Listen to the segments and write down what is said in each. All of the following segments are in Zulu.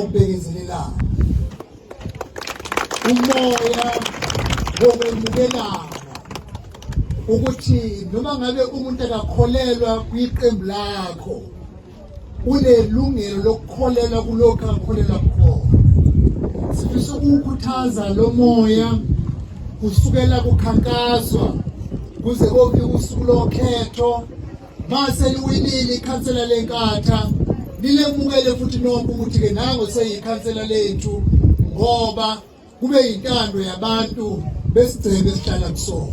wokubekezelelana, umoya wokwemukelana, ukuthi noma ngabe umuntu akakholelwa kwiqembu lakho, unelungelo lokukholelwa kulokhu akholelwa kukhona. Sifisa ukuwukhuthaza lo moya kusukela kukhankaswa kuze kofika usuku lokhetho. Mase liwinile ikhansela leNkatha, nilemukele futhi nonke ukuthi-ke nango seyikhansela lethu, ngoba kube yintando yabantu besigceme esihlala kusona.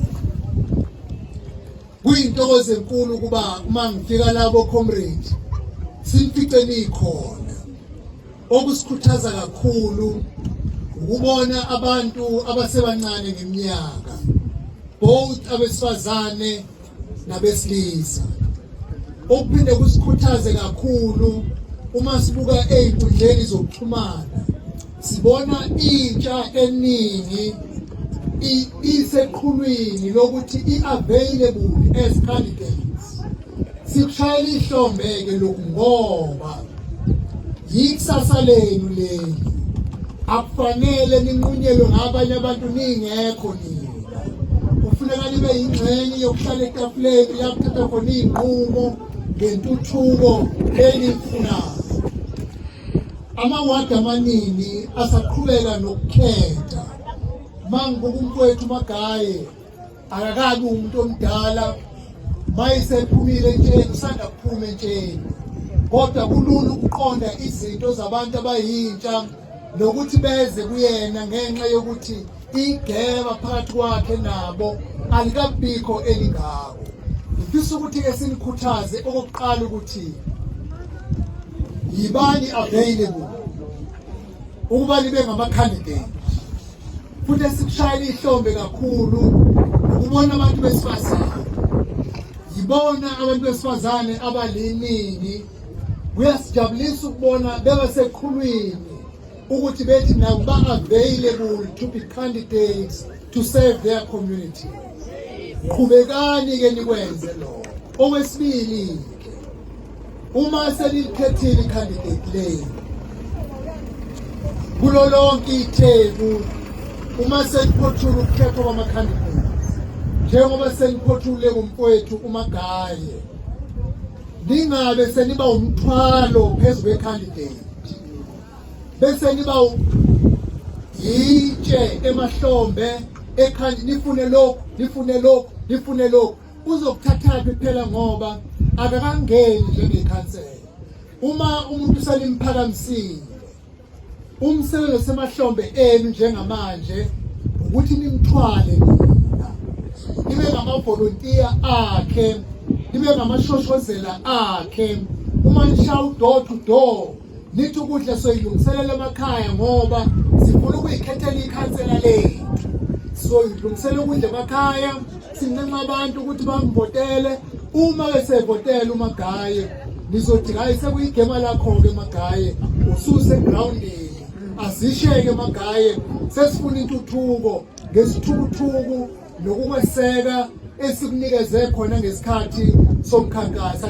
Kuyintokozo enkulu ukuba uma ngifika labo comrade sinifice nikhona. Okusikhuthaza kakhulu ukubona abantu abasebancane ngeminyaka, both abesifazane nabesilisa. Okuphinde kusikhuthaze kakhulu uma sibuka ey'nkundleni zokuxhumana, sibona intsha eningi iseqhulwini lokuthi i-available as candidates. Sikushayela ihlombe-ke lokhu ngoba yikusasa lenu leli, akufanele ninqunyelwe ngabanye abantu ningekho nina. Kufuneka nibe yingxenye yokuhlala etafuleni la kuthathwa khona iy'nqumo ngentuthuko eniyifunayo. Amawadi amaningi asaqhubeka nokukhetha. Mangibuka umfowethu uMagaye, akakabi umuntu omdala, mayisephumile entsheni, usanda kuphuma entsheni, kodwa kulula ukuqonda izinto zabantu abayintsha nokuthi beze kuyena ngenxa yokuthi igeba phakathi kwakhe nabo alikabikho elingako. Ngifisa ukuthi-ke sinikhuthaze okokuqala ukuthi yibani available ukuba nibe ngama-candidate, futhi esikushayela ihlombe kakhulu ukubona abantu besifazane. Yibona abantu besifazane abaliningi, kuyasijabulisa ukubona bebaseqhulwini ukuthi bethi nabo ba-available to be candidates to serve their community. Qhubekani-ke nikwenze lokho. Okwesibili-ke, uma senilikhethile i-candidate lenu kulo lonke iTheku, uma seniphothula ukukhethwa kwama-candidates, njengoba seniphothule ngomfowethu uMagaye, ningabe seniba umthwalo phezu kwe-candidate, bese niba yitshe emahlombe ekhanda, nifune lokhu, nifune lokhu, nifune lokhu. Uzokuthathaphi phela ngoba akakangeni njengekhansela? Uma umuntu useliphakamisile, umsebenzi osemahlombe enu njengamanje ukuthi nimthwale nina, nibe ngamavolontiya akhe, nibe ngamashoshozela akhe. Uma nishaya u-door to door, nithi ukudla soyilungiselela emakhaya ngoba sifuna ukuyikhethela ikhansela lethu, soyilungisela ukudla emakhaya, sincenga abantu ukuthi bamvotele. Uma besevotela uMagaye, nizothi hayi, sekuyigema lakho-ke Magaye, ususegroundini, azisheke Magaye, sesifuna intuthuko ngesithukuthuku nokukweseka esikunikeze khona ngesikhathi somkhankaso.